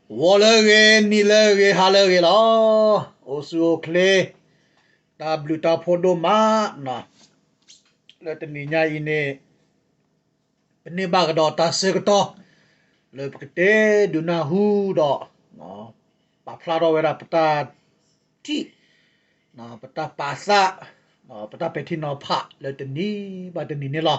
ဂီၤလၢအဂ့ၤ, နံၤလၢအဂ့ၤ, ဟါလၢအဂ့ၤလီၤ. အိၣ်ဆူၣ်အိၣ်ချ့, တၢ်ဘျုးတၢ်ဖှိၣ်ဒိၣ်မးနီၤ. လၢတနံၤညါအံၤန့ၣ် ပန့ၢ်ဘၣ်ကဒီးတၢ်ဆၢကတီၢ် လၢပကတဲဒုးနၢ်ဟူဒီး ပာ်ဖျါထီၣ်ဝဲဒၣ်ပတၢ်ထံၣ် ပတၢ်ပာ်သး, ပတၢ်ပဲာ်ထံနီၤဖးလၢတနံၤဘၣ်တနံၤန့ၣ်လီၤ.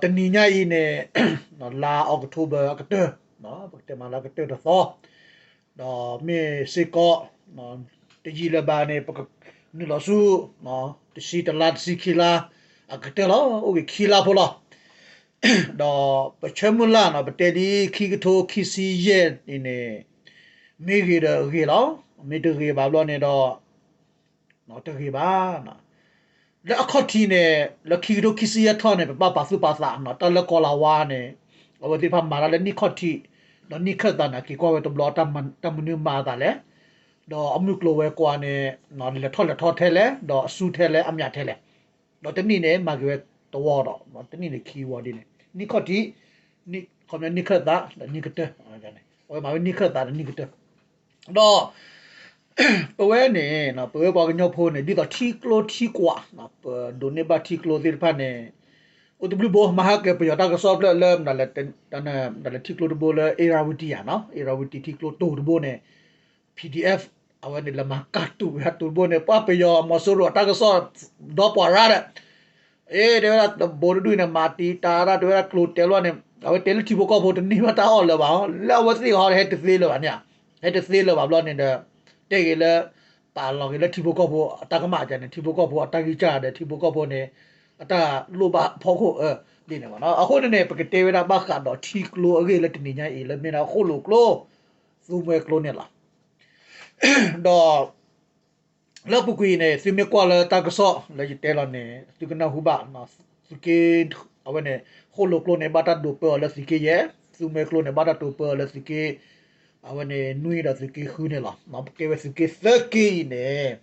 ဒီးတနံၤညါအံၤန့ၣ် လါအီးကထိဘၢၣ်အကတၢၢ်, ပကတဲမးလၢအကတၢၢ်တသီ, ဒီးမ့ၢ်စ့ၢ်ကီး တယံာ်လၢၤဘၣ်န့ၣ် ပကနုာ်လီၤဆူ တဆံတလါတဆံခံလါအကတၢၢ်လီၤ. အိၣ်ဂ့ၤခံလါဖိလီၤ. ဒီးပဆၢမုၢ်လၢ်နီၤ ပတဲဒ်ခံကထိခံဆံယဲၢ်အံၤန့ၣ် မ့ၢ်ဂ့ၤဒီးဂ့ၤလီၤ. မ့ၢ်တဂ့ၤဘၣ်ဘျီန့ၣ်ဒီး တဂ့ၤဘၣ်. လၢအခီၣ်ထံးန့ၣ် လၢခံကထိခံဆံယဲၢ်ထီၣ်န့ၣ် ပဘၣ်ပာ်သူၣ်ပာ်သးနီၤ တၢ်လၢကီၢ်လၤဝါန့ၣ် အဝဲသ့ၣ်တဖၣ်မၤတၢ်လၢနံၣ်ခီၣ်ထံး ဒီးနံၣ်ခၢၣ်သးန့ၣ် က့ၤကွၢ်ဝဲတဘျီ တၢ်မနုၤမၤအသးလဲၣ်, ဒီးအမုၢ်ကျိၤဝဲၤကွာ်န့ၣ် လဲၤထီၣ်လဲၤထီထဲလဲၣ်, ဒီးအဆူၣ်ထဲလဲၣ် အမျးထဲလဲၣ်. ဒီးတနံၣ်န့ၣ် မၤက့ၤဝဲတဝီဒီး တနံၣ်န့ၣ်ခံဝီဒ်န့ၣ် နံၣ်ခီၣ်ထံး, နံၣ်ခီၣ်ထံး နံၣ်ခၢၣ်သး ဒီးနံၣ်ကတၢၢ်, အဝဲမၤဝဲနံၣ်ခၢၣ်သးဒီးနံၣ်ကတၢၢ်. ဒီး ပဝဲန့ၣ် ပဝဲပှၤကညီဖိန့ၣ် ဒ်သိးထံကျိထံကွာ် ပဒိးန့ၢ်ဘၣ်ထံကျိသ့ၣ်တဖၣ်န့ၣ် အိၣ်တဘျုးဘိ မဟါကဲပယီၤတၢ်ကစီၣ်ဖျၢၣ်လၢ မတၤလဲၣ်ထံကျိတဘိလၢ အ့ရဝတံဧါနီၤ အ့ရဝတံထံကျိတိၤတဘိန့ၣ် PDF အဝဲန့ၣ်လဲၤမၤကၢ်တူာ်ဝဲဒၣ်တိၤတဘိန့ၣ် ပှၤပယီၤမီၤစိရိၤအတၢ်ကစီၣ် ဒီပှၤရၣ်ဒီး အ့ တဲဝဲဒၣ်တဘိတဒူၣ်န့ၣ် မၤတံာ်တာ်ဒၣ် တဲဝဲဒၣ်ကျိၤတဲလီၤန့ၣ် အဝဲတဲလၢထံဖိကီၢ်ဖိတန့ၢ်ဘၣ်တၢ်အီၣ်လၢၤဘၣ် လၢအဝဲသ့ၣ်ဟီဟဲတသ့လၢၤဘၣ်န့ၣ်, ဟဲတသ့လၢၤဘၣ်ဘျီန့ၣ်ဒီး တဲဂ့ၤလၢ ပာ်လီၤဂ့ၤလၢထံဖိကီၢ်ဖိအတၢ်ကမၣ်န့ၣ် ထံဖိကီၢ်ဖိအတၢ်ဂံၢ်စၢ်ဒီး ထံဖိကီၢ်ဖိန့ၣ် အတၢ်လိၣ်ဘၣ်ဖီခိၣ်အၢ ဒ်န့ၣ်ဘၣ်နီၤ. အဃိန့ၣ်န့ၣ် ပကတဲဝဲဒၣ်ဘၣ်ဃးဒီးထံကျိအဂ့ၢ်လၢတနံၤညါအံၤ လၢမ့ၢ်ဒၣ်ဃိၣ်လိာ်ကျိ သူမှဲကျိန့ၣ်လီၤ. ဒီး လၢအပူၤကွံာ်အံၤန့ၣ် သုမ့ၢ်ကွၢ်လၢတၢ်ကစီၣ်လၢယတဲလီၤန့ၣ် သုကနၢ်ဟူဘၣ်, သုးက့ အဝဲန့ၣ် ဃိၣ်လိာ်ကျိန့ၣ် ဘၣ်တၢ်ဒိးပၢအီၤလၢသုးက့ယဲၢ်, သူမှဲကျိန့ၣ် ဘၣ်တၢ်ဒိးပၢအီၤလၢသုးက့ အဝဲန့ၣ် နွံဒီးသုးက့ဃုန့ၣ်လီၤ. ပကဲဝဲသုးက့သၢက့အံၤန့ၣ်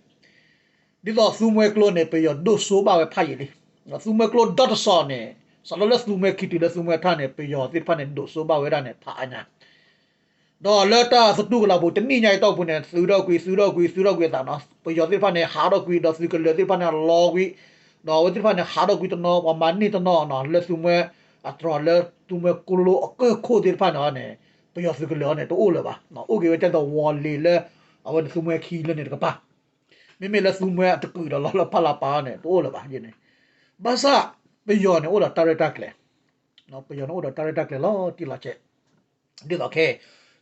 ဒ်သိးသူမှဲကျိန့ၣ် ပယီၤဒိၣ်စိဘၣ်ဝဲဖးယံာ်လံ. သူမှဲကျိဒီတစီၤန့ၣ် စးထီၣ်လၢသူမှဲခံတုၤလၢသူမှဲထါန့ၣ် ပယီၤသ့ၣ်တဖၣ်န့ၣ် ဒိၣ်စိဘၣ်ဝဲဒၣ်န့ၣ် ဖးအါညါ ဒီးလၢတၢ်သတူၢ်ကလာ်ပူၤ တနံၣ်ညါအံၤတီၢ်ပူၤန့ၣ် သုးထီၣ်ကွံာ် သုးထီၣ်ကွံာ် သုးထီၣ်ကွံာ်အသးနီၤ, ပယီၤသ့ၣ်တဖၣ်န့ၣ် ဟးထီၣ်ကွံာ် ဒီးသုးကလၢၤသ့ၣ်တဖၣ်န့ၣ် လီၤကွံာ်, ဒီးအဝဲသ့ၣ်တဖၣ်န့ၣ် ဟးထီၣ်ကွံာ်တနီၤ ပှၤမၤန့ၢ်တနီၤနီၤ လၢသူမှဲအတြီၤ လၢသူမှဲကျိအကၢၢ်ခိၣ်သ့ၣ်တဖၣ်န့ၣ်န့ၣ် ပယီၤသုးကလၢၤအီၤန့ၣ် တအိၣ်လၢၤဘၣ်, အိၣ်က့ၤဝဲဒ်သိးဝီၤလ့ၤလၢ အဝဲန့ၣ်သူမှဲခံလၢန့ၣ်တကပၤ မ့မ့ၢ်လၢသူမှဲအတကုာ်ဒီးလီၤလၢဖးလးပာ်န့ၣ် တအိၣ်လၢၤဘၣ်န့ၣ်, ဘၣ်ဆၣ် ပယီၤန့ၣ်အိၣ်ဒီးတၢ်ရဲၣ်တၢ်ကျဲၤ, ပယီၤန့ၣ်အိၣ်ဒီးတၢ်ရဲၣ်တၢ်ကျဲၤလီၤတံၢ်လီၤဆဲး, ဒ်သိးခဲ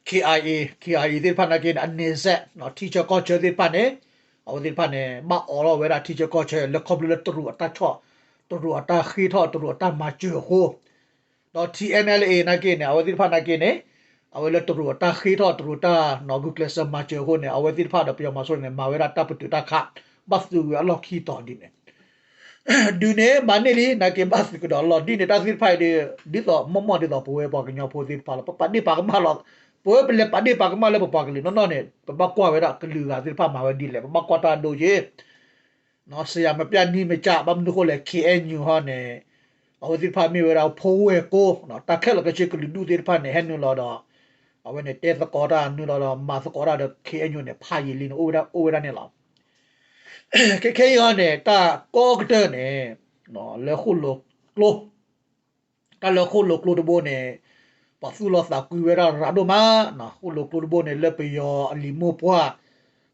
KIA, KIA သ့ၣ်တဖၣ်နာ်က့န့ၣ် အနဲစဲး ထံဆၢကီၢ်ဆၢသ့ၣ်တဖၣ်န့ၣ် အဝဲသ့ၣ်တဖၣ်န့ၣ် ဘၣ်အိးထီၣ်ဝဲဒၣ်ထံဆၢကီၢ်ဆၢ လၢခီဖျိလၢတရူးအတၢ်ဆီၣ်, တရူးအတၢ်ဃ့ထီၣ် တရူးအတၢ်မၤစၢၤအဃိ ဒီး TNLA နာ်က့န့ၣ် အဝဲသ့ၣ်တဖၣ်နာ်က့န့ၣ် အဝဲလၢတရူးအတၢ်ဃ့ထီၣ် တရူးတၢ်နီၤဂုာ်ကျဲးစၢးမၤစၢၤအဃိန့ၣ် အဝဲသ့ၣ်တဖၣ်ဒီးပယီၤမီၤစိရိၤန့ၣ် မၤဝဲဒၣ်တၢ်ပတုာ်တၢ်ခး ဘၣ်သုးဝဲအလီၢ်ခံတီၤဒ်န့ၣ် ဒုးန့ၣ် မၤန့ၢ်လံ နာ်က့ဘၣ်သုးကဒီးအလီၢ် ဒ်န့ၣ်တၢ်သ့ၣ်တဖၣ်အံၤဒီး ဒ်သိးမီၢ်မီၢ်ဒ်သိးပဝဲပှၤကညီဖိသ့ၣ်တဖၣ်လီၤ ပပာ်ဒ့ၣ်ပာ်ကမၣ်လီၤ, ပဝဲပလဲၤပာ်ဒ့ၣ်ပာ်ကမၣ်လၢပပှၤကလုာ်နီၢ်နီၢ်န့ၣ် ပဘၣ်ကွၢ်ဝဲဒၣ်ကလုာ်ဂၤသ့ၣ်တဖၣ်မၤဝဲဒ်လဲၣ် ပဘၣ်ကွၢ်တၢ်ဒိယ့ၢ် စယၤမပျၢ်နံၣ်မကၢ် ဘၣ်မနုၤဃိလဲၣ် KNU ဟီန့ၣ် အဝဲသ့ၣ်တဖၣ်မ့ၢ်ဝဲဒၣ်ဖိဝဲၢ်ကိ တၢ်ခဲလၢာ်ခဲဆ့ကလုာ်ဒူၣ်သ့ၣ်တဖၣ်န့ၣ် ဟဲနုာ်လီၤဒီး အဝဲန့ၣ်တဲသကိးတၢ်နုာ်လီၤဒီး မၤသကိးတၢ်ဒီး KNU န့ၣ် ဖးယံာ်လံန့ၣ် အိၣ်ဝဲဒၣ်န့ၣ်လီၤ. ခဲခဲအံၤဟီန့ၣ် တၢ်ကီကတၢၢ်န့ၣ် လၢဃိၣ်လိာ်ကျိ တၢ်လၢဃိၣ်လိာ်ကျိတဘိန့ၣ် ပှၤသူၣ်လီၤသးကွံဝဲဒၣ်ရၤဒိၣ်မး, ဃိၣ်လိာ်ကျိတဘိန့ၣ် လၢပယီၤအလံာ်မိၢ်ပှၢ်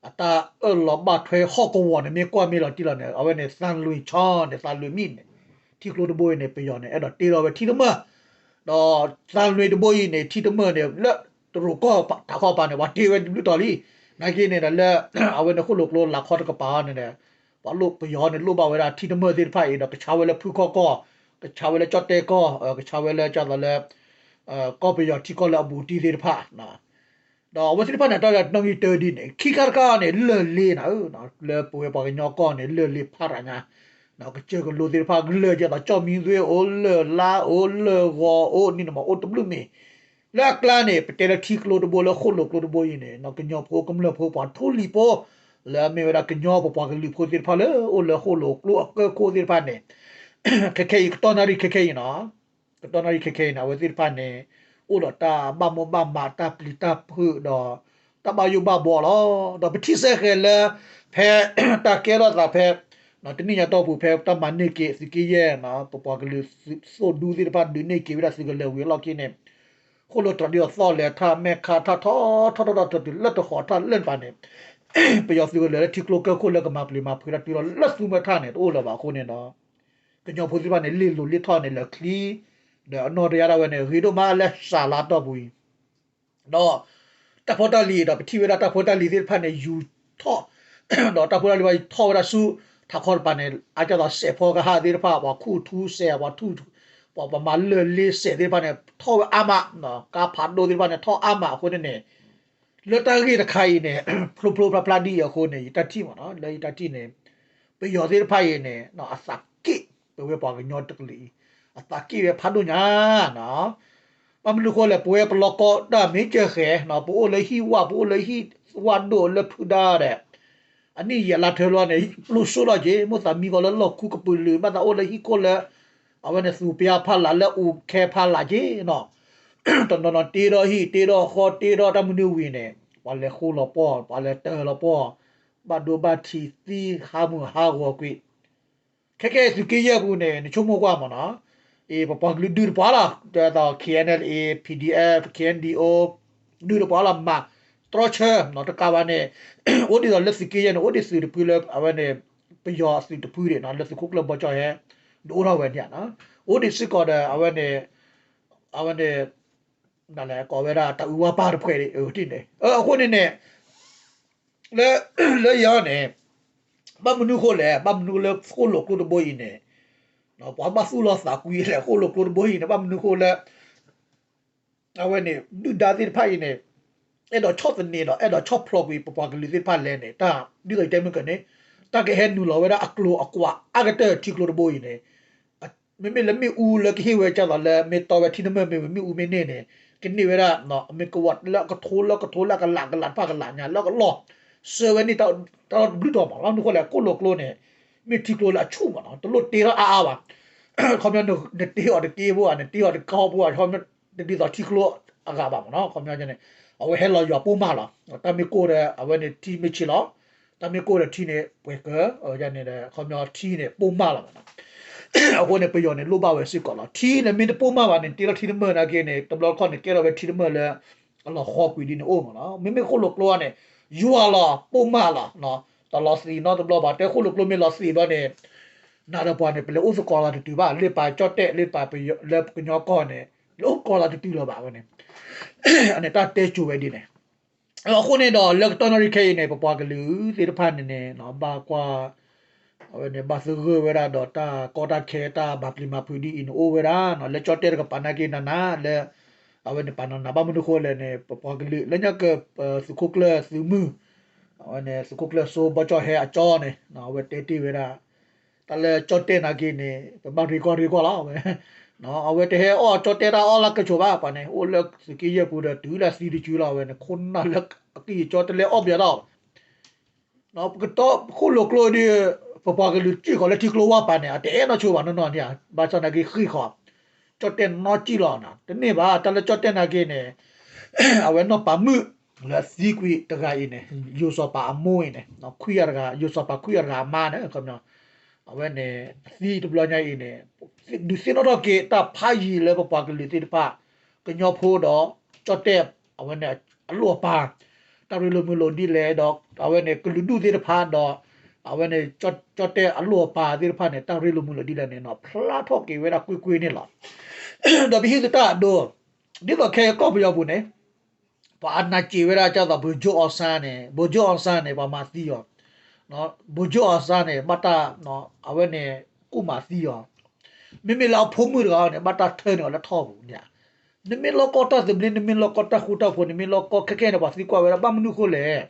အတၢ်အၢၣ်လီၤဘၣ်ထွဲဟီၣ်ကဝီၤန့ၣ် မ့ၢ်ကွၢ်မ့ၢ်လီၤတံၢ်လီၤန့ၣ် အဝဲန့ၣ် သံလွင်ချောင်းန့ၣ် သံလွင်မြစ်န့ၣ် ထံကျိတဘိအံၤန့ၣ် ပယီၤန့ၣ် အဲၣ်ဒိးတ့လီၤဝဲထံတမၢၢ်, ဒီးသံလွင်တဘိအံၤန့ၣ် ထံတမၢၢ်န့ၣ် လၢတရူးကီၢ်တခီပၤန့ၣ် ပှၤတ့ဝဲတဘျုးတီၤလံ, နာ်က့န့ၣ်ဒီးလၢ အဝဲန့ၣ်ဃိၣ်လိာ်ကျိလၤခီတကပၤန့ၣ်ဒီး ပှၤလိၣ်ပယီၤန့ၣ်လိၣ်ဘၣ်ဝဲဒၣ်ထံတမၢၢ်သ့ၣ်တဖၣ်အံၤဒီး ကဆါဝဲလၢဖုခီၣ်ကီၢ်, ကဆါဝဲလၢကၠီၣ်တဲၣ်ကီၢ်, ကဆါဝဲလၢကၠီၣ်သီလၢ ကီၢ်ပယီၤထံကီၢ်လၢအဘူးတံၢ်သ့ၣ်တဖၣ်, ဒီးအဝဲသ့ၣ်တဖၣ်န့ၣ် တၢ်တနီၣ်ဂံၢ်တၢဒ်န့ၣ် ခံခါတခါန့ၣ် လၢၢ်လ့နၤဧၢ, လၢပဝဲပှၤကညီကီၢ်န့ၣ် လၢၢ်လ့ဖးရၤညါ, ကစၢၢ်ကလိသ့ၣ်တဖၣ် လၢၢ်ကဲသိးကၠီၣ်မံသွ့အိၣ် လၢၢ်လါအိၣ် လၢၢ်ဂီၤအိၣ် န့ၣ်မးအိၣ်တဘျုးမံၤ, လၢအကျါန့ၣ် ပတဲလၢထံကျိတဘိလၢဃိၣ်လိာ်ကျိတဘိအံၤန့ၣ် ကညီဖိကမျၢၢ်ဖိပှၤထူလံၤဖိ လၢအမ့ၢ်ဝဲဒၣ်ကညီပပှၤကလုာ်ဖိသ့ၣ်တဖၣ်လၢအိၣ်လၢဃိၣ်လိာ်ကျိအကၢၢ်ခိၣ်သ့ၣ်တဖၣ်န့ၣ် ခဲခဲအံၤ ကတီၢ်နၣ်ရံၣ်ခဲခဲအံၤနီၤ, ကတီၢ်နၣ်ရံၣ်ခဲခဲအံၤန့ၣ် အဝဲသ့ၣ်တဖၣ်န့ၣ် အိၣ်ဒီးတၢ်ဘၣ်မိၣ်ဘၣ်မး တၢ်ပျံၤတၢ်ဖုးဒီး တၢ်ဘၣ်ယိၣ်ဘၣ်ဘှီလီၤ. ဒီးပထံၣ်စ့ၢ်ကီးလၢ ဖဲ တၢ်ကဲထီၣ်သးဖဲ တနံၣ်ညါတီၢ်ပူၤ ဖဲတၢ်မၤန့ၢ်က့ၤသုးက့ယဲၢ် ပပှၤကလုာ်သုးဒူသ့ၣ်တဖၣ်ဒုးန့ၢ်က့ၤဝဲဒၣ်သုးကလၢၤဝံၤအလီၢ်ခံန့ၣ် ဃိၣ်လိာ်တြီၤဒ်သိးသီၣ်လဲၤထၢၣ်မဲၣ်ခါထၢၣ်ထီထီထီထီထီတုၤလၢတဃီၤထၢၣ်လၢန့ၣ်ပၤန့ၣ် ပယီၤသုးကလၢၤလၢထံကျိကၢၢ်ခိၣ်လၢကမၤပျံၤမၤဖုးတၢ်တုၤလီၤလၢသူမွဲထၣ်န့ၣ် တအိၣ်လၢၤဘၣ်အဃိန့ၣ်ဒီး ကညီဖိသ့ၣ်တဖၣ်န့ၣ် လ့ၢ်လိၤလ့ၢ်ထီၣ်န့ၣ်လၢာ်ချံ ဒီးအနီၢ်တယၢ်ဒၣ်ဝဲန့ၣ် ဂ့ၤဒိၣ်မးလၢစှၤလါတီၢ်ပူၤအံၤ ဒီး တၢ်ဖိတၢ်လံၤဒီး ပထံၣ်ဝဲဒၣ်တၢ်ဖိတၢ်လံၤသ့ၣ်တဖၣ်န့ၣ် ယူၤထီၣ် ဒီးတၢ်ဖိတၢ်လံၤဘၣ်ထီၣ်ဝဲဒၣ်ဆူ ထးခီတပၤန့ၣ် အါကၢ်သိးစဲးဖီကဟၣ်သ့ၣ်တဖၣ် ပှၤခူၣ်ထူစဲး ပှၤထူ ပှၤပမၤလၢာ်လ့စဲးသ့ၣ်တဖၣ်န့ၣ် ထီၣ်ဝဲအါမး ကါဖးဒိၣ်သ့ၣ်တဖၣ်န့ၣ် ထီၣ်အါမးအဃိန့ၣ်န့ၣ် လၢတၢ်ဂ့ၢ်တခါအံၤန့ၣ် ဖျိဖျိဖျါဖျါဒ်အံၤအဃိန့ၣ် ယတၢ်ထံၣ်မ့ၢ်နီၤ လၢယတၢ်ထံၣ်န့ၣ် ပယီၤသ့ၣ်တဖၣ်အံၤန့ၣ် အသးက့ၣ် ပဝဲပှၤကညီတကလုာ်အံၤ အသးက့ၣ်ဝဲဖးဒိၣ်ညါနီၤ ဘၣ်မနုၤဃိလဲၣ် ပဝဲပလီၢ်ကီၢ်တၢ်မ့ၢ်ကဲဃဲၤနီၤ ပအိၣ်လၢဟံၣ်ဝၣ် ပအိၣ်လၢဟံၣ်ဝၣ်ဒိၣ်လၢဖုဒါဒီး အနံၣ်ယံာ်လါထွဲလီၤန့ၣ် ပျိၢ်ဆိၣ်ထီၣ်က့ၤ မိၣ်သးမံကီးလၢလီၢ်ခူကပုာ်လုာ် ဘၣ်သးအိၣ်လၢဟံၣ်ခိၣ်လၢ အဝဲန့ၣ်သူးပျၢ်ဖးလာ်လၢအူခဲဖးလာ်က့ၤနီၤ တနီၤနီၤတ့ထီၣ်ဟံၣ် တ့ထီၣ်ဃီ တ့ထီၣ်တၢ်မနုၤဝံၤန့ၣ် ပှၤလဲၤဃိလီၤပှီၢ် ပှၤလဲၤတၢလီၤပှီၢ် ဘၣ်ဒိဘၣ်ထံးသံဟးမုၢ်ဟးဂီၤကွံာ် ခဲကဲသုးက့ယဲၢ်ပူၤန့ၣ် နဆိကမိၣ်ကွၢ်မ့ၢ်နီၤ အံၤပပှၤကလုာ်ဒုးတပှၢ်လီၤ ဒ်သိး K N L A P D F K N D O ဒုးတပှၢ်လီၤမး တြီဆၢနီၤ တကးဘၣ်န့ၣ် အိၣ်ဒ်သိးလၢသုးက့ယဲၢ်န့ၣ် အိၣ်ဒ်သုးတဖုလၢအဝဲန့ၣ် ပယီၤအသုးတဖုဒံးနီၤ လၢသုးခိၣ်ကျၢၢ်ဘီကၠီၣ်ဟဲ ဒုးအိၣ်ထီၣ်ဝဲန့ၣ်နီၤ အိၣ်ဒံးစ့ၢ်ကီးဒီးအဝဲန့ၣ် အဝဲန့ၣ် ကိးဝဲဒၣ်တၢ်အုးဝါပၢ်တဖှဲးဒံး အဃိန့ၣ်န့ၣ် လၢ လၢယၤန့ၣ် ဘၣ်မနုၤဃိလဲၣ် ဘၣ်မနုၤလၢဃိၣ်လိာ်ကျိတဘိအံၤန့ၣ် ပှၤဘၣ်သူၣ်လီၤသးကွံလဲၣ် ဃိၣ်လိာ်ကျိတဘိအံၤန့ၣ် ဘၣ်မနုၤဃိလၢ အဝဲန့ၣ် ဒုၣ်ဒါသ့ၣ်တဖၣ်အံၤန့ၣ် အဲၣ်ဒိးဆီၣ်သနံးဒီး အဲၣ်ဒိးဆီၣ်ဖျိးကွံာ်ပပှၤကလုာ်သ့ၣ်တဖၣ်လဲၣ်န့ၣ် တၢ်ဒ်သိးယတဲမုၢ်ကန့ၣ် တၢ်ကဟဲနုာ်လီၤဝဲဒၣ်အကျိၤအကွာ်အါကတၢၢ်ထံကျိတဘိအံၤန့ၣ် မ့မ့ၢ်လၢမ့ၣ်အူလၢကဟ့ၣ်ဝဲကၢ်သိးလၢမ့ၢ်တီဝဲထံတမၢၢ်မ့ၢ်ဝံၤမ့ၣ်အူမ့ၢ်န့ၢ်န့ၣ် ကန့ၢ်ဝဲဒၣ် မ့ၢ်ကဝီၤလၢအကထိလၢကထိလၢအကလးကလးတဖၣ်ကလးညါလၢအကလီၢ် ဆှၢဝဲန့ၣ်တၢ်တဘျုးတီၤမး ဘၣ်မနုၤဃိလဲၣ် ဃိၣ်လိာ်ကျိန့ၣ် မ့ၢ်ထံကျိလၢအဆူၣ်မးနီၤ တလိၣ်တ့ထီၣ်အါအါဘၣ် ခီပညီ နတ့အီၤတက့ဖိဧါ နတ့အီၤတကီဖိဧါ တဒ်သိးထံကျိအဂၤဘၣ်မးနီၤ ခီပညီန့ၣ် အဝဲဟဲလီၤယွၤပိာ်မၢ်လီၤ တၢ်မ့ၢ်ကိၢ်ဒီး အဝဲန့ၣ်ထံမ့ၢ်ဆံးလီၤ တၢ်မ့ၢ်ကိၢ်ဒီးထံန့ၣ် ပှဲၤကၢ န့ၣ်ဒီး ခီပညီထံန့ၣ် ပိာ်မၢ်လီၤမးနီၤ အဃိန့ၣ် ပယီၤန့ၣ် လိၣ်ဘၣ်ဝဲစ့ၢ်ကီးလီၤ ထံန့ၣ်မ့ၢ်တပိာ်မၢ်ဘၣ်န့ၣ် တ့ထီၣ်ထံတမၢၢ်နာ်က့န့ၣ် တဘျီတခီၣ်န့ၣ် ကဲထီၣ်ဝဲထံတမၢၢ်လၢ အလီၤဃီကွံာ်ဒ်န့ၣ်အိၣ်မးနီၤ မ့မ့ၢ်ဃိၣ်လိာ်ကျိန့ၣ် ယွၤလီၤ ပိာ်မၢ်လီၤ တလီၤသံးနီတဘျီဘၣ် တဲဃိၣ်လိာ်ကျိမ့ၢ်လီၤသံးဘျီန့ၣ် နၤဒီးပှၤန့ၣ် ပလဲၤအိၣ်သကိးလီၤတတုၤဘၣ် လ့ပာ်ကၠီၣ်တဲၣ် လ့ပာ်ပယီၤလၢပကညီကီၢ်န့ၣ် လဲၤအိၣ်သကိးလီၤတတုၤလၢၤဘၣ်ဝဲန့ၣ် အန့ၣ်တၢ်တဲစိၤဝဲဒ်န့ၣ် အဃိန့ၣ်ဒီး လၢကတီၢ်နီၣ်ရံၣ်ခဲအံၤန့ၣ် ပပှၤကလုာ်သ့ၣ်တဖၣ်န့ၣ်န့ၣ် ဘၣ်ကွၢ် အဝဲန့ၣ် ဘၣ်သဂၢၢ်ဝဲဒၣ်ဒီးတၢ်ကီတၢ်ခဲ တၢ်ဘၣ်ပျံၤမၤဖုးဒ်အံၤန့ၣ် အိၣ်ဝဲဒၣ် လၢကၠီၣ်တဲၣ်တကပၤနာ်က့နးနး လၢ အဝဲန့ၣ်ပာ်နီၢ်နး ဘၣ်မနုၤဃိလဲၣ်န့ၣ် ပပှၤကလုာ် လၢညါက သုးခိၣ်ကျၢၢ်သုးမုၢ် အဝဲန့ၣ် သုးခိၣ်ကျၢၢ်စိဘီကၠီၣ်ဟဲအကၠီန့ၣ် အဝဲတဲတ့ၢ်ဝဲဒၣ် တၢ်လၢကၠီၣ်တဲၣ်နာ်က့န့ၣ် ပဘၣ်ရ့ကီၢ်ရ့ကီၢ်လီၤ အဝဲ အဝဲတဟဲအီၣ်ကၠီၣ်တဲၣ်တၢ်အီၣ်လၢကဆိးဘၣ် ပှၤန့ၣ် အိၣ်လၢသုးက့ယဲၢ်ပူၤဒီး တုၤလၢသံတစုလီၤ အဝဲန့ၣ် ခိၣ်နၢ်လၢအကံၢ်အကၠီတလဲၤအီၣ်ဘၣ်တၢ် ပကတီၢ်ဃိၣ်လိာ်ကျိဒီး ပပှၤကလုာ်စ့ၢ်ကီးလၢထံကျိဝၢ်ပၤန့ၣ် အတအဲၣ်နီၢ်ဆိဘၣ်နီၢ်နီၢ်န့ၣ် ဘၣ်ဆၣ်နာ်က့ဃံးဃီၤ ကၠီၣ်တဲၣ်နီၢ်ကံၢ်လီၤ တန့ၢ်ဘၣ် တၢ်လၢကၠီၣ်တဲၣ်နာ်က့န့ၣ် အဝဲနီၢ်ပၤမုၣ်လၢအသံကွံာ်တဂၤအံၤန့ၣ် ယိၤစီၤပၤအမိၢ်အံၤန့ၣ် ခွံဂၤတဂၤ ယိၤစီၤပၤခွံဂၤတဂၤအမါန့ၣ် ခီပညီ အဝဲန့ၣ် အသံတဘျီညါအံၤန့ၣ် ဒုးသ့ၣ်နီၣ်ထီၣ်က့ၤတၢ်ဖးယံၤလၢပပှၤကလုာ်သ့ၣ်တဖၣ် ကညီဖိဒီး ကၠီၣ်တဲၣ် အဝဲန့ၣ် အလိၣ်အပၤ တၢ်ရ့လိာ်မုာ်လိာ်ဒ်လဲၣ်ဒီး အဝဲန့ၣ် ကလုာ်ဒူၣ်သ့ၣ်တဖၣ်ဒီး အဝဲန့ၣ် ကၠီၣ်တဲၣ်အလိၣ်အပၤသ့ၣ်တဖၣ်န့ၣ် တၢ်ရ့လိာ်မုာ်လိာ်ဒ်လဲၣ်န့ၣ်နီၤ ဖျါထီၣ်က့ၤဝဲဒၣ်ကွ့ၢ်ကွ့ၢ်န့ၣ်လီၤ. ဒီးပဟံးသုတၢ်အဒိ ဒ်သိးခဲအံၤကီၢ်ပယီၤပူၤန့ၣ် ပှၤအနးစံးဝဲဒၣ်ကၢ်သိး ဗိုလ်ချုပ်အောင်ဆန်းန့ၣ် ဗိုလ်ချုပ်အောင်ဆန်းန့ၣ် ပှၤမၤသံအီၤ ဗိုလ်ချုပ်အောင်ဆန်းန့ၣ် ဘၣ်တၢ် အဝဲန့ၣ် ကူၣ်မၤသံအီၤ မ့မ့ၢ်လၢအဖိမုၣ်တဂၤန့ၣ် ဘၣ်တၢ်ထၢန့ၢ်အီၤလၢထီၣ်ပူၤန့ၣ် နမ့ၢ်လီၢ်ကီၢ်တၢ်သဘျ့ နမ့ၢ်လီၢ်ကီၢ်တၢ်ဃူတၢ်ဖိး နမ့ၢ်လီၢ်ကီၢ်ခဲခဲန့ၣ် ပှၤသံကွၢ်ဝဲဒၣ် ဘၣ်မနုၤဃိလဲၣ်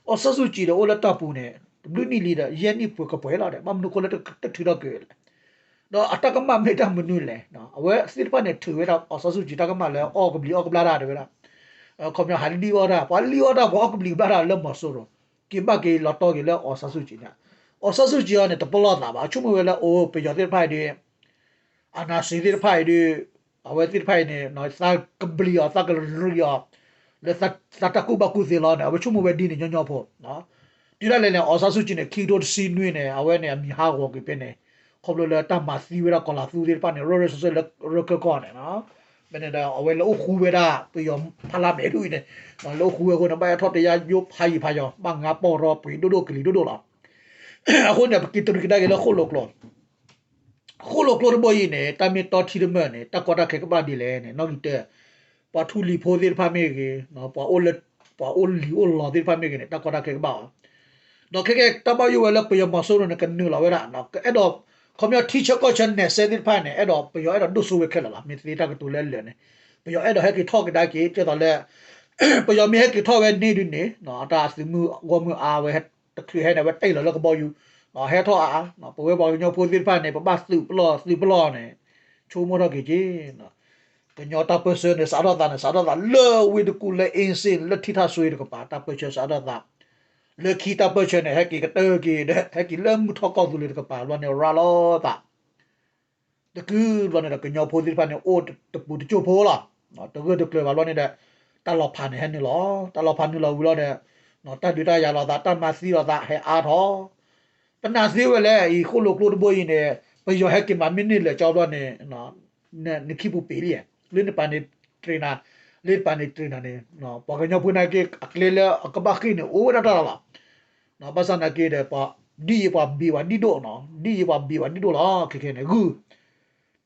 အောင်ဆန်းစုကြည်ဒီးအိၣ်လၢတၢ်ပူၤန့ၣ် တဘျုးနံၣ်လံဒီး ယဲၢ်နံၣ်ပှဲၤကပှဲၤလီၤဒီး ဘၣ်မနုၤဃိလၢတထုးထီၣ်က့ၤလဲၣ် ဒီးအတၢ်ကမၣ်မ့ၢ်တၢ်မနုၤလဲၣ် အဝဲသ့ၣ်တဖၣ်န့ၣ် ထုးဝဲဒၣ် အောင်ဆန်းစုကြည် တၢ်ကမၣ်လၢအီၣ်ကဘျံးအီၣ်ကဘျၣ်တၢ်တဲဝဲဒၣ် ခီပညီဟးလံၣ်အီၣ်တၢ် ပှၤလံၣ်အီၣ်တၢ် ပှၤအီၣ်ကဘျံးကဘျၣ်တၢ်လၢမီၤစိရိၤ က့ၤဘၣ်က့ၤလီၤတီၤက့ၤလၢ အောင်ဆန်းစုကြည်န့ၣ် အောင်ဆန်းစုကြည်အံၤန့ၣ် တပလီၢ်သးဘၣ် အဆိကမိၣ်ဝဲလၢအိၣ် ပယီၤသ့ၣ်တဖၣ်အံၤဒီး အာဏာရှင်သ့ၣ်တဖၣ်အံၤဒီး အဝဲသ့ၣ်တဖၣ်အံၤန့ၣ် သးကဘျံးအီၤ သးကရံးအီၤ လၢသးတၢ်ကူၣ်ဘၣ်ကူၣ်သ့လီၤန့ၣ် အဝဲဆိကမိၣ်ဝဲဒ်န့ၣ်ညီညီဖိ တုၤဒၣ်လဲာ်န့ၣ် အောင်ဆန်းစုကြည်န့ၣ် ခံကထိတဆံနွံန့ၣ် အဝဲန့ၣ် အမံၤဟးဂီၤက့ၤဖဲန့ၣ် ခီဖျိလၢတၢ်မၤသံဝဲဒၣ်ကီၤလၤသူသ့ၣ်တဖၣ်န့ၣ် ရၢၢ်ရၢၢ်စၢၢ်စၢၢ်လၢရၢၢ်ခၢၣ်ကီၢ်န့ၣ် မ့ၢ်န့ၣ်ဒီး အဝဲလၢအိၣ်ဃူဝဲဒၣ် ပယီၤဖးလါမဲာ်ဒ်အံၤန့ၣ် လၢအိၣ်ဃူဝဲအဃိန့ၣ် ဘၣ်အဲၣ်ထီၣ်တယါယိဖးယံၤဖးယီၤ ဘၣ်ငါပီၢ်ရီပှ့ၤဒိၣ်ဒိၣ်ကလံၤဒိၣ်ဒိၣ်လီၤ. အဃိန့ၣ် ပက့ၤတရံးကဒါက့ၤလၢဃိၣ်လိာ်ကျိ ဃိၣ်လိာ်ကျိတဘိအံၤန့ၣ် တၢ်မ့ၢ်တီထံတမၢၢ်န့ၣ် တၢ်ကီတၢ်ခဲကဘၣ်ဒ်လဲၣ်န့ၣ် နီၣ်ဂံၢ်တၢ ပှၤထူလံၤဖိသ့ၣ်တဖၣ်မ့ၢ်ဂ့ၤ ပှၤအိၣ်လံၤအိၣ်လီၤသ့ၣ်တဖၣ်မ့ၢ်ဂ့ၤန့ၣ် တၢ်ကီတၢ်ခဲကဘၣ်အီၤ ဒီးခဲကဲ တၢ်ဘၣ်ယိၣ်ဝဲလၢပယီၤမီၤစိရိၤန့ၣ် ကနုာ်လီၤဝဲဒၣ် ကအဲၣ်ဒိး ခီပညီထံဆၢကီၢ်ဆၢနဲးစဲသ့ၣ်တဖၣ်န့ၣ် အဲၣ်ဒိးပယီၤအဲၣ်ဒိးဒိၣ်စိဝဲခဲလၢာ်လီၤ. မ့ၢ်သ့တၢ်ကတိၤလၢအလၢာ်န့ၣ် ပယီၤအဲၣ်ဒိးဟဲက့ၤထီၣ်ကဒါက့ၤ ဒ်သိးလၢ ပယီၤမ့ၢ်ဟဲက့ၤထီၣ်ဝဲန့ၣ်ဒုးန့ၣ် အတၢ်သုးမုၢ်ဂီၢ်မုၢ်အါဝဲ တချုးဟဲန့ၣ် အဝဲတ့ၢ်လီၤလၢကဘီယူၤ ဟဲထီၣ်အါ ပဝဲပှၤကညီဖိသ့ၣ်တဖၣ်န့ၣ် ပဘၣ်သုးပလီၢ်သုးပလီၢ်န့ၣ် ဆိကမိၣ်ထီၣ်က့ၤက့ၤ ကညီတၢ်ပၢၢ်ဆၢန့ၣ် စးထီၣ်သးန့ၣ် စးထီၣ်သးလၢဝ့ၢ်တကူၣ်လၢအ့စ့ၣ် လၢထံထၣ်စွ့တကပၤ တၢ်ပၢၢ်ဆၢစးထီၣ်သး လၢခံတၢ်ပၢၢ်ဆၢန့ၣ် ဟဲက့ၤကတၢၢ်က့ၤဒီး ဟဲက့ၤလၢမုၢ်ထီၣ်ကီၢ်သူလ့ၤတကပၤ ဘျီန့ၣ်ရၤလီၤသး တကုၢ်ဘျီန့ၣ်ဒီး ကညီဖိသ့ၣ်တဖၣ်န့ၣ် အိၣ်တပူၤတကၠိၢ်ဖိလီၤ. တဂၢၢ်တကျၢၤဘၣ်ဘျီန့ၣ်ဒီး တၢ်လီၤဖးန့ၣ်ဟဲနုာ်လီၤ. တၢ်လီၤဖးနုာ်လီၤဝံၤဘျီန့ၣ် တၢ်ဒုးတၢ်ယၤလိာ်သး တၢ်မၤသံလိာ်သးဟဲအါထီၣ် ပနာ်သ့ဝဲလဲၣ် အံၤဃိၣ်လိာ်ကျိတဘိအံၤန့ၣ် ပယီၤဟဲက့ၤမၤမ့ၢ်န့ၢ်လၢာ်ကၠီဘျီန့ၣ် နခံပူၤပ့ၤလံ, လၢနပၤန့ၣ်တြ့နၤ, လၢနပၤန့ၣ်တြ့နၤန့ၣ် ပှၤကညီဖိနာ်က့ အကျဲလၢအကဘၣ်ဃ့ၢ်န့ၣ် အိၣ်ဝဲဒၣ်တၢ်လီၤ. ဘၣ်ဆၣ်နာ်က့ဒီး ဒ်ယံၤပှၤဘ့ၣ်ဝဲဒ်ဒိၣ်နီၤ, ဒ်ယံၤပှၤဘ့ၣ်ဝဲဒ်ဒိၣ်လီၤ. ခဲခဲန့ၣ် ဂုၢ်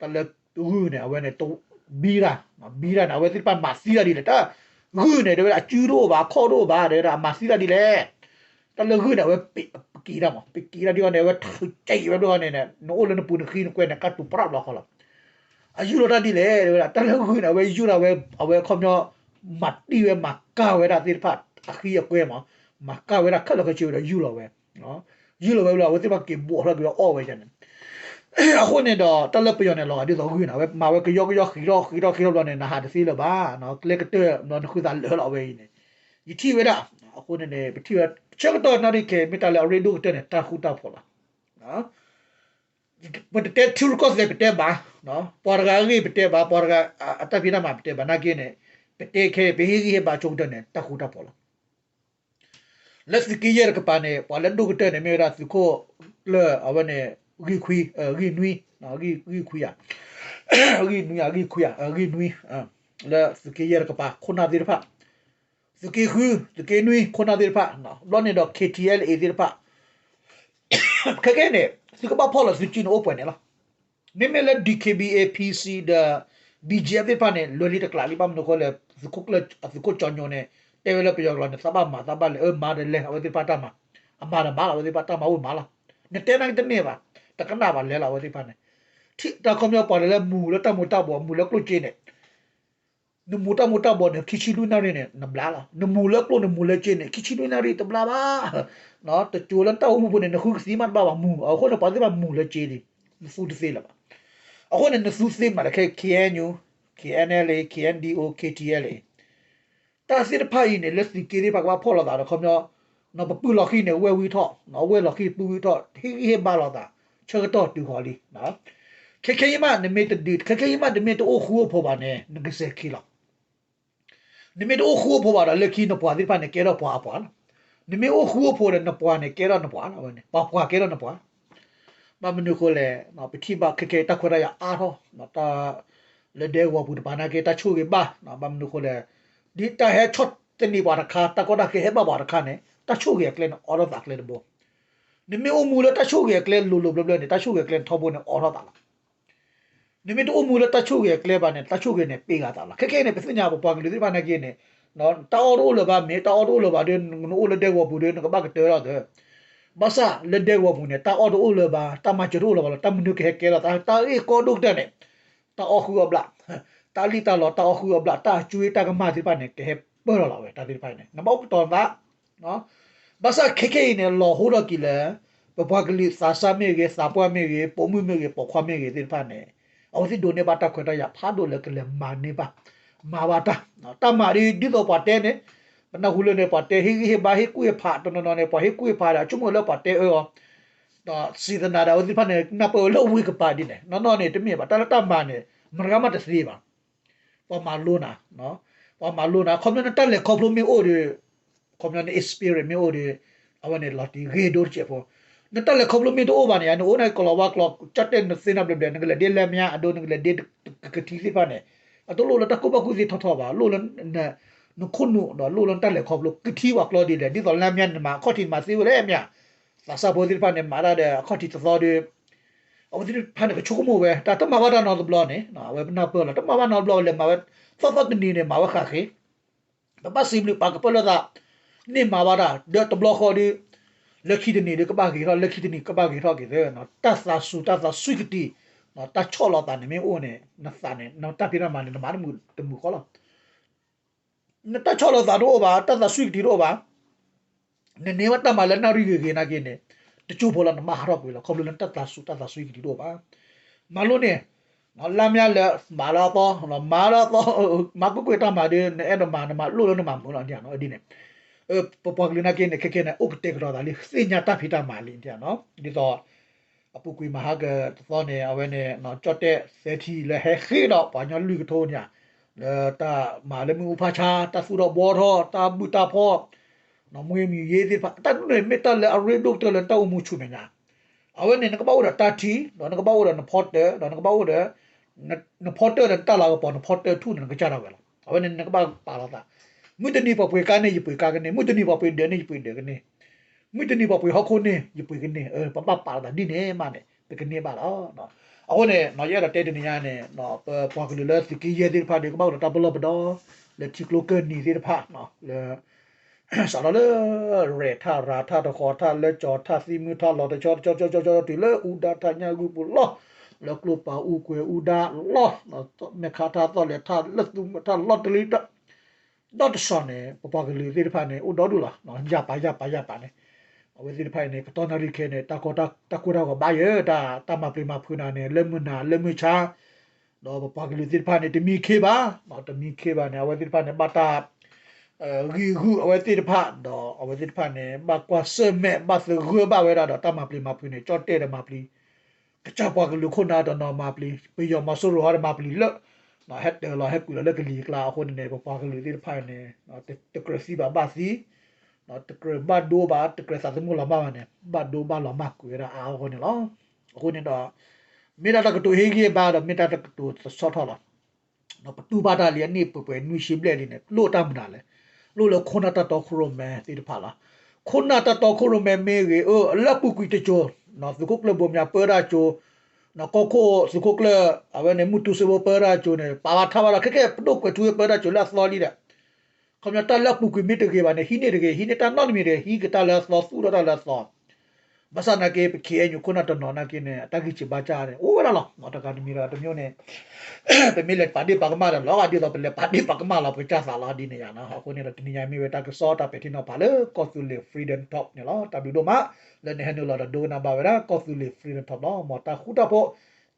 တၢ်လၢဂုၢ်န့ၣ် အဝဲန့ၣ် ဘံရၣ်, ဘံရၣ်န့ၣ် အဝဲသ့ၣ်တဖၣ်မၤသံတၢ်ဒ်လဲၣ်, တၢ်ဂုၢ်န့ၣ် တဲဝဲဒၣ်အစုတအိၣ်ဘၣ် အခီၣ်တအိၣ်ဘၣ် တဲဝဲဒၣ်အမၤသံတၢ်ဒ်လဲၣ်. တၢ်လၢဂုၢ်န့ၣ် အဝဲပက့ၤတၢ်မး ပက့ၤတၢ်ဒ်အီၤန့ၣ် အဝဲထုးကဲအံၤဝဲဒၣ်န့ၣ် နအိၣ်လၢနပူၤနဃံနကွဲန့ၣ် ကၢ်တူာ်ပရီၣ်ဘျီဃီလီၤ. အယူၢ်လီၤတၢ်ဒ်လဲၣ် တဲဝဲဒၣ် တၢ်လၢဂုၢ်န့ၣ် အဝဲယူၢ်လီၤဝဲ အဝဲခီပညီ မၤတံၢ်ဝဲမၤကၢ်ဝဲဒၣ်သ့ၣ်တဖၣ် အဃံအကွဲမး မၤကၢ်ဝဲဒၣ်ခဲလၢာ်ခဲဆ့ဝဲဒီးယူၢ်လီၤဝဲ ယူၢ်လီၤဝဲလၢ အဝဲသ့ၣ်တဖၣ်က့ၤဘိးထီၣ်က့ၤဒီးအီၣ်ဝဲန့ၣ် အဃိန့ၣ်ဒီး တၢ်လၢပယီၤန့ၣ် လီၤဂာ်ဒ်သိးဂုၢ်န့ၣ် အဝဲမၤဝဲကယီကယီဃံးထီၣ်ဃံးထီၣ်ဃံးထီၣ်ဘျီန့ၣ် နဟးတသ့လၢၤဘၣ်, ကျဲကတၢၢ်ဘျီနဃုသးလၢာ်လီၤဝဲအံၤန့ၣ် ယထံၣ်ဝဲဒၣ်, အဃိန့ၣ်န့ၣ် ပထံၣ်ဝဲ ဆၢကတီၢ်နၣ်ရံၣ်ခဲ မ့ၢ်တၢ်လၢအရ့ဒိၣ်ကတၢၢ်န့ၣ် တၢ်ဃူတၢ်ဖိးလီၤ. ပတတဲထံရူၢ်ကီၢ်သဲးပတဲဘၣ်, ပှၤတဂၤအဂ့ၢ်ပတဲဘၣ်, ပှၤတဂၤအတၢ်ဖံးတၢ်မၤပတဲဘၣ် နာ်က့န့ၣ် ပတဲခဲ ပဟ့ၣ်ဂံၢ်ဟ့ၣ်ဘါဆိကတၢၢ်န့ၣ် တၢ်ဃူတၢ်ဖိးလီၤ. လၢသုးက့ယဲၢ်တကပၤန့ၣ် ပှၤလၢဒိၣ်ကတၢၢ်န့ၣ် မ့ၢ်ဝဲဒၣ်သုးခိၣ်လၢအဝဲန့ၣ် ဂံၢ်ခွံ, ဂံၢ်နွံ, ဂံၢ်ခွံဧါ, ဂံၢ်နွံဧါ, ဂံၢ်ခွံဧါ, ဂံၢ်နွံ, လၢသုးက့ယဲၢ်တကပၤ ခိၣ်နၢ်သ့ၣ်တဖၣ် သုးက့ဃု, သုးက့နွံ ခိၣ်နၢ်သ့ၣ်တဖၣ်, ဘျီန့ၣ်ဒီး K T L A သ့ၣ်တဖၣ် ခဲကဲန့ၣ် သုကဘၣ်ဖီၣ်လီၤသုစုန့ၣ်အိၣ်ပှဲၤန့ၣ်လီၤ. မ့မ့ၢ်လၢ D K B A, P C ဒီး B G F သ့ၣ်တဖၣ်န့ၣ် လွဲၤလံတကျးလံ ဘၣ်မနုၤအဃိလဲၣ် သုးခိၣ်ကၠီၣ်ညီၣ်န့ၣ် တဲဝဲလၢပယီၤကျိာ်န့ၣ် သးဘၣ်မၤသးဘၣ်လဲၤ အၢမၤဒီးလဲၤ အဝဲသ့ၣ်တဖၣ်တၢ်မၤ, အမၤဒီးမၤလီၤ အဝဲသ့ၣ်တဖၣ်တၢ်မၤအိၣ်မၤလီၤ. နတဲနာ်က့တန့ၢ်ဘၣ်, တကနၣ်ဘၣ်လဲၤလီၤ အဝဲသ့ၣ်တဖၣ်န့ၣ် ထံၣ်တၢ်ခီပညီပှၤလၢမူၤလၢတၢ်မူၤတၢ်ဘှီး မူၤလၢကျိၣ်စ့န့ၣ် နမူၤတၢ်မူၤတၢ်ဘှီးန့ၣ် ခံဆံလွံၢ်နၣ်ရံၣ်န့ၣ် နဘျါလီၤ. နမူၤလၢကျိၣ် နမူၤလၢစ့န့ၣ် ခံဆံလွံၢ်နၣ်ရံၣ်တဘျါဘၣ်. တစိၤလၢနတၢ်အိၣ်မူပူၤန့ၣ် နဃုကသံမးတဘၣ်ဘၣ်မူၤ, အဃိန့ၣ် ပှၤသ့ၣ်တဖၣ်မူၤလၢစ့လံ, နသူတသ့လၢၤဘၣ်. အဃိန့ၣ် နသူသ့မးဒီးခဲ K N U, K N L A, K N D O, K T L A တၢ်သ့ၣ်တဖၣ်အံၤန့ၣ် လၢသုးက့သ့ၣ်တဖၣ်ကဘၣ်ဖီၣ်လိာ်သးဒီး ခီပညီ ပပုၢ်လီၤဃံၤန့ၣ် ဝဲၢ်ဝံထီၣ်, ဝဲၢ်လီၤဃံၤပုၢ်ဝံထီၣ် ဟ့ၣ်ဂံၢ်ဟ့ၣ်ဘါလိာ်သး ဆၢကတီၢ်တုၤဃီၤလံ. ခဲခဲအံၤမး နမ့ၢ်တဒုး ခဲခဲအံၤမး နမ့ၢ်တအိၣ်ဃူအိၣ်ဖိးဘၣ်န့ၣ် နကစဲၤခံလီၤ. နမ့ၢ်တအိၣ်ဃူအိၣ်ဖိးဘၣ်ဒီး လၢခံနပှၤသ့ၣ်တဖၣ်န့ၣ် ကဲထီၣ်ပှၤအပှၤလီၤ. နမ့ၢ်အိၣ်ဃူအိၣ်ဖိးဒီး နပှၤန့ၣ် ကဲထီၣ်နပှၤလီၤ, ပှၤပှၤကဲထီၣ်နပှၤ ဘၣ်မနုၤအဃိလဲၣ်, ပထံၣ်ဘၣ်ခဲခဲအံၤ တၢ်ခွဲးတၢ်ယာ်အါထီၣ်, လၢဒဲကဝီၤပူၤတပၤနာ်က့ တၢ်ဆိၣ်ဂ့ၤဘၣ်, ဘၣ်မနုၤအဃိလဲၣ်, ဒ်တၢ်ဟဲဆီၣ်သနံးပှၤတခါ တၢ်ကီတၢ်ခဲဟဲဘၣ်ပှၤတခါန့ၣ် တၢ်ဆိၣ်ဂ့ၤအကျဲန့ၣ် အိးထီၣ်သးကျဲတဘိ. နမ့ၢ်အိၣ်မူလၢတၢ်ဆိၣ်ဂ့ၤအကျဲလိၤလိၤဘျၢဘျၢန့ၣ် တၢ်ဆိၣ်ဂ့ၤအကျဲထီဘိန့ၣ် အိးထီၣ်သးလီၤ. နမ့ၢ်တအိၣ်မူလၢတၢ်ဆိၣ်ဂ့ၤအကျဲဘၣ်န့ၣ် တၢ်ဆိၣ်ဂ့ၤန့ၣ် ပ့ၢ်ဂၤသးလီၤ. ခဲခဲအံၤန့ၣ် ပသ့ၣ်ညါပပှၤကလုာ်သ့ၣ်တဖၣ်နာ်က့န့ၣ် တၢ်အီၣ်တအိၣ်လၢၤဘၣ်, မ့ၢ်တၢ်အီၣ်တအိၣ်လၢၤဘၣ်ဒီး နအိၣ်လၢဒဲကဝီၤပူၤဒီး နကဘၣ်ကတၢၢ်လီၤသၢ. ဘၣ်ဆၣ်လၢဒဲကဝီၤပူၤန့ၣ် တၢ်အီၣ်တအိၣ်လၢၤဘၣ်, တၢ်မၤစၢၤတအိၣ်လၢၤဘၣ်လီၤ. တၢ်မနုၤကဟဲကဲထီၣ်သး တၢ်အ့ၣ်ကီဒိၣ်ကတၢၢ်န့ၣ် တၢ်အီၣ်ဃုအီၣ်ဘျၣ်, တၢ်လံၣ်တၢ်လီ တၢ်အီၣ်ဃုအီၣ်ဘျၣ်, တၢ်အကွ့တၢ်ကမၣ်သ့ၣ်တဖၣ်န့ၣ် ကဟဲပၢၢ်လီၤလီၤဝဲ တၢ်သ့ၣ်တဖၣ်န့ၣ် နဘၣ်အိၣ်ကတီၤသး ဘၣ်ဆၣ်ခဲခဲအံၤန့ၣ် လီၤဟိထီၣ်က့ၤလၢ ပပှၤကလုာ်သးစၢ်မ့ၢ်ဂ့ၤ, သးပှၢ်မ့ၢ်ဂ့ၤ, ပိာ်မုၣ်မ့ၢ်ဂ့ၤ, ပိာ်ခွါမ့ၢ်ဂ့ၤသ့ၣ်တဖၣ်န့ၣ် အဝဲသ့ၣ်ဒိးန့ၢ်ဘၣ်တၢ်ခွဲးတၢ်ယာ်ဖးဒိၣ်လၢကလဲၤမၤန့ၢ်ဘၣ်, မၤဘၣ်တၢ်, တၢ်မၤဒ် ဒ်သိးပှၤတဲန့ၣ်, ပနၢ်ဟူလၢန့ၣ် ပှၤတဲဟ့ၣ်ဂံၢ်ဟ့ၣ်ဘါ ဟ့ၣ်ကူၣ်ဟ့ၣ်ဖး တနီၤနီၤန့ၣ် ပှၤဟ့ၣ်ကူၣ်ဟ့ၣ်ဖးဒီး အဆိကမိၣ်လၢပှၤတဲအၢအီၤ, ဒီးစံးသနာ်ဒီး အဝဲသ့ၣ်တဖၣ်န့ၣ် နၢ်ပၢၢ်ဝဲလၢဝ့ၢ်ကပၤဒ်န့ၣ် နီၢ်နီၢ်န့ၣ် တမ့ၢ်ဘၣ်, တၢ်လၢတၢ်မၤန့ၣ် မတဂၤမးတသ့ဘၣ်. ပှၤမၤလိနၤ, ပှၤမၤလိနၤ ခီပညီနတၢ်လဲၤခီဖျိမ့ၢ်အိၣ်ဒီး ခီပညီန experience မ့ၢ်အိၣ်ဒီး အဝဲန့ၣ်လီၤတံၢ်ဂ့ၤဒိၣ်တစဲးဖိ, နတၢ်လဲၤခီဖျိမ့ၢ်တအိၣ်ဘၣ်န့ၣ် နအိၣ်န့ၣ်ကလီၤဝါကျီ ကၠီၣ်တဲၣ်နသ့ၣ်နီၣ်ဘျဲးဘျဲး နကလဲၤဒ့လဲမ့ၢ်အဒိ နကလဲၤဒ့ကထံသ့ၣ်တဖၣ်န့ၣ် အတလိၣ်လၢတၢ်ကူၣ်ဘၣ်ကူၣ်သ့ထီထီဘၣ်, လိၣ်လၢ နခိၣ်နူာ်ဒီးလိၣ်လၢနတၢ်လဲၤခီဖျိ ကထံပှၤကျီဒ်လဲၣ် ဒ်သိးလၢမ့ၢ်နမၤအခီၣ်ထံးမၤသ့ဝဲလဲၣ်မ့ၢ်ဧါ, သးစၢ်ဖိသ့ၣ်တဖၣ်န့ၣ် မၤတၢ်ဒီးအခီၣ်ထံးတသီဒီး အဝဲသ့ၣ်တဖၣ်န့ၣ် ကဆိကမိၣ်ဝဲ တၢ်တမၤဘၣ်တၢ်နီတဘျီန့ၣ် အဝဲပနၢ်ပၢၢ်လီၤ တမၤဘၣ်နီတဘျီဝဲလဲၤမၤဝဲ သီသီတနံၤန့ၣ် မၤဝဲဃၣ်ဃ့, ပဘၣ်စံးဘျုးပာ်ကဖၢလၢသး န့ၢ်မၤဘၣ်တၢ် ဒီးတဘျီဃီဒီး လၢခံတနံၤဒီးကဘၣ်ဂ့ၤထီၣ် လၢခံတနံၤကဘၣ်ဂ့ၤထီၣ်က့ၤသၢ တၢ်သးစူၤတၢ်သးစွံကတံၤ တၢ်ဆီၣ်လီၤသးန့ၣ်မ့ၢ်အိၣ်န့ၣ် နသးန့ၣ် နတၢ်ဖံးတၢ်မၤန့ၣ် နမၤတမုာ်ဃီလီၤ. နတၢ်ဆီၣ်လီၤသးတအိၣ်ဘၣ် တၢ်သးစွံကတံၤတအိၣ်ဘၣ် နန့ၢ်ဘၣ်တၢ်မၤလၢနၣ်ရံၣ်ဂ့ၤဂ့ၤနာ်က့န့ၣ် တကၠိဖိလီၤ နမၤဟးထီၣ်ကွံာ်လီၤ ခီဖျိလၢနတၢ်သးစူၤတၢ်သးစွံကတံၤတအိၣ်ဘၣ်. မၤလိန့ၣ် လါမ့ၢ်လၢ မၤလၢအသီ မၤလၢအသီ မၤကွ့ၢ်ကွ့ၢ်တၢ်မၤဒီး နအဲၣ်ဒိးမၤ နမၤလိၣ်လၢနမၤမုာ်လီၤ ဒ်န့ၣ်. ပပှၤကလုာ်နာ်က့န့ၣ် ခဲခဲန့ၣ် အိၣ်ကတဲာ်ကတီၤသးလံ သ့ၣ်ညါတၢ်ဖံးတၢ်မၤလံ ဒ်သိး အပူၤကွံာ်မဟါကတသီန့ၣ် အဝဲန့ၣ် ကၠီၣ်တဲၣ်သဲထံလၢဟဲဃ့ဒီးပှၤကညီလွံၢ်ကထိန့ၣ် လၢတၢ်မၤလၢမ့ၣ်အူဖးဆါ တၢ်သူၣ်ထီၣ်ဘှီထီၣ် တၢ်ဘူၣ်တၢ်ဖီၣ် မွ့မံၤယ့သ့ၣ်တဖၣ် တၢ်ဒ်န့ၣ်မ့ၢ်တၢ်လၢအရ့ဒိၣ်ကတၢၢ်လၢနတၢ်အိၣ်မူဆူမဲာ်ညါ အဝဲန့ၣ် နကဘၣ်အိၣ်ဒီးတၢ်ထံ ဒီးနကဘၣ်အိၣ်ဒီးနဖီတၢၢ် ဒီးနကဘၣ်အိၣ်ဒီး နဖီတၢၢ်ဒီးနတၢ်လၤကပီၤ နဖီတၢၢ်ထူၣ်န့ၣ် နကစၢ်ဒၣ်ဝဲလီၤ. အဝဲန့ၣ်နကဘၣ်ပာ်လီၤသး မုၢ်တနံၤပှၤပှ့ၤကါန့ၣ် ယပှ့ၤကါကန့ၢ် မုၢ်တနံၤပှၤပှ့ၤဒၢးန့ၣ် ယပှ့ၤဒၢးကန့ၢ် မုၢ်တနံၤပှၤပှ့ၤဟီၣ်ခိၣ်န့ၣ် ယပှ့ၤကန့ၢ် ပဘၣ်ပာ်လီၤသးဒ်န့ၣ်မးန့ၣ် ပကန့ၢ်ဘၣ်လီၤ. အဃိန့ၣ် ယအဲၣ်ဒိးတဲတနံၤညါန့ၣ် ပပှၤကလုာ်လၢသုးက့ယဲၢ်သ့ၣ်တဖၣ်ဒီး ကဘၣ်အိၣ်ဒီးတၢ်ပလီၢ်ပဒီ လၢထံကျိကၢၢ်နံၤသ့ၣ်တဖၣ် လၢ စးထီၣ်လၢ ရဲၣ်ထၣ်ရၤထၣ်တဃီၤထၣ်လၢကၠီၤထၣ်သံမုၢ်ထၣ်လီၤတဆီတဆီတဆီတဆီတဆီတုၤလၢအူဒါထၣ်ညၣ်ဂုၢ်ပူၤလီၢ် လၢကျိပာ်အူကွဲၤအူဒါလီၢ် မဲာ်ခါထၣ်သီၣ်လဲၤထၣ်လၢသူၣ်မုာ်ထၣ်လီၢ်တလံ ဒီတစီၤန့ၣ် ပပှၤကလုာ်သ့ၣ်တဖၣ်န့ၣ် အိၣ်ဒီဒူၣ်လီၤ ယၢ်ပာ်ယၢ်ပာ်ယၢ်ပာ်န့ၣ် အဝဲသ့ၣ်တဖၣ်အံၤန့ၣ် ကတီၢ်နၣ်ရံၣ်ခဲန့ၣ် တၢ်ကီတၢ် တၢ်ကိၢ်တၢ်ဂီၤဘၣ်ယဲ တၢ် တၢ်မၤပျံၤမၤဖုးနၤန့ၣ် လၢမုၢ်နၤလၢမုၢ်ဆါ ဒီးပပှၤကလုာ်သ့ၣ်တဖၣ်န့ၣ် တမံခ့ဘၣ် တမံခ့ဘၣ်န့ၣ် အဝဲသ့ၣ်တဖၣ်န့ၣ် ဘၣ်တၢ် ဂံၢ်ဂူာ်အဝဲသ့ၣ်တဖၣ် ဒီးအဝဲသ့ၣ်တဖၣ်န့ၣ် ဘၣ်ကွၢ်ဆၢၣ်မဲာ် ဘၣ်သဂၢၢ်ဘၣ်ဝဲဒၣ်ဒီးတၢ်မၤပျံၤမၤဖုးန့ၣ် ကၠီၣ်တဲၣ်ဒီးမၤပျံၤ ကစၢ်ပှၤကလုာ်ခိၣ်နၢ်တနီၤမၤပျံၤ ပယီၤမီၤစိရိၤဟီဒီးမၤပျံၤလၢ ဟဲတၢၤလီၤဟဲကွံာ်လီၤလၢကလံၤကျါအဃိန့ၣ်န့ၣ် ပပှၤကလုာ်သ့ၣ်တဖၣ်န့ၣ် တကြၢးသံဘၣ်ဘၣ်သံ တကြၢးဘၣ်ဒိဘၣ် တကြၢးသးသမူလီၤမၢ်ဘၣ်န့ၣ် ဘၣ်ဒိဘၣ်လီၤမၢ်ကွံာ်ဝဲဒၣ်အါအါဂီၢ်ဂီၢ်န့ၣ်လီၤ. အဃိန့ၣ်ဒီး မ့ၢ်ဒၣ်တၢ်ကတိၤဟ့ၣ်ဂံၢ်ဘါဒီး မ့ၢ်တၢ်တကတိၤတဆီထီၣ်လီၤ. ပတူၢ်ဘၣ်တၢ်လံအနံၣ်ပှဲၤပှဲၤနွံဆံဘျဲၣ်လံန့ၣ် လိၣ်တၢ်မနုၤလဲၣ်. လိၣ်လၢခိၣ်နၢ်တၢ်တီခိၣ်ရိၣ်မဲသ့ၣ်တဖၣ်လီၤ. ခိၣ်နၢ်တၢ်တီခိၣ်ရိၣ်မဲမ့ၢ်ဂ့ၤ အၢ လၢအပူၤကွံာ်တစိၤ သုးခိၣ်ကျၢၢ်ဘိမၠးပၢတၢ်စိၤ ကီၢ်ခိၣ်သုးခိၣ်ကျၢၢ် အဝဲန့ၣ် မုၢ်တူစ့ဖိပၢတၢ်စိၤန့ၣ် ပာ်လီၤထါဘၣ်လီၤ ခဲကဲ ပဒိၣ်ကွဲးထူဝ့ၣ်ပၢတၢ်စိၤလၢအသီလံဒီး ခီပညီတၢ်လၢအပူၤကွံာ်မ့ၢ်တဂ့ၤဘၣ်န့ၣ် ဟံးန့ၢ်တဂ့ၤ ဟံးန့ၢ်တၢ်နီတမံၤတဂ့ၤ ဟံးက့ၤတၢ်လၢအသီ သူၣ်ထီၣ်တၢ်လၢအသီ ဘၣ်ဆၣ်နာ်က့ ပ ခ့ၣ်အဲၣ်ယူၣ် ခိၣ်နၢ်တနီၤနာ်က့န့ၣ် အတၢ်ဂံၢ်စၢ်ဘါစၢ်န့ၣ် အိၣ်ဝဲဒၣ်လီၤ. တဂၤတမံၤဒီးတမံၤန့ၣ် ပမ့ၢ်လဲၤပာ်ဒ့ၣ်ပာ်ကမၣ်ဒီး လီၤဂာ်ဒ်သိးပလဲၤပာ်ဒ့ၣ်ပာ်ကမၣ်လီၤ ပကစၢ်သးလီၤဒ်န့ၣ်ယါနီၤ. အဃိန့ၣ်ဒီး တနံၤညါမ့ၢ်ဝဲတၢ်ကစီၣ်တၢ်ပဲာ်ထံနီၤဖးလၢ ကီၢ်သူလ့ၤ Freedom Talk န့ၣ်လီၤ. တၢ်ဘျုးဒိၣ်မး လၢနဟဲနုာ်လီၤဒီးဒိကနၣ်ဘၣ်ဝဲဒၣ် ကီၢ်သူလ့ၤ Freedom Talk လီၤ. မ်တၢ်ဃူတၢ်ဖိး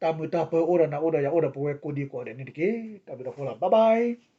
တၢ်မုာ်တၢ်ပၢၤအိၣ်ဒီးနၤအိၣ်ဒီးယၤအိၣ်ဒီးပဝဲကိးဒံကိးဂၤဒဲးန့ၣ်တက့ၢ်. တၢ်ဘျုးဒိၣ်ဖိလီၤ bye bye.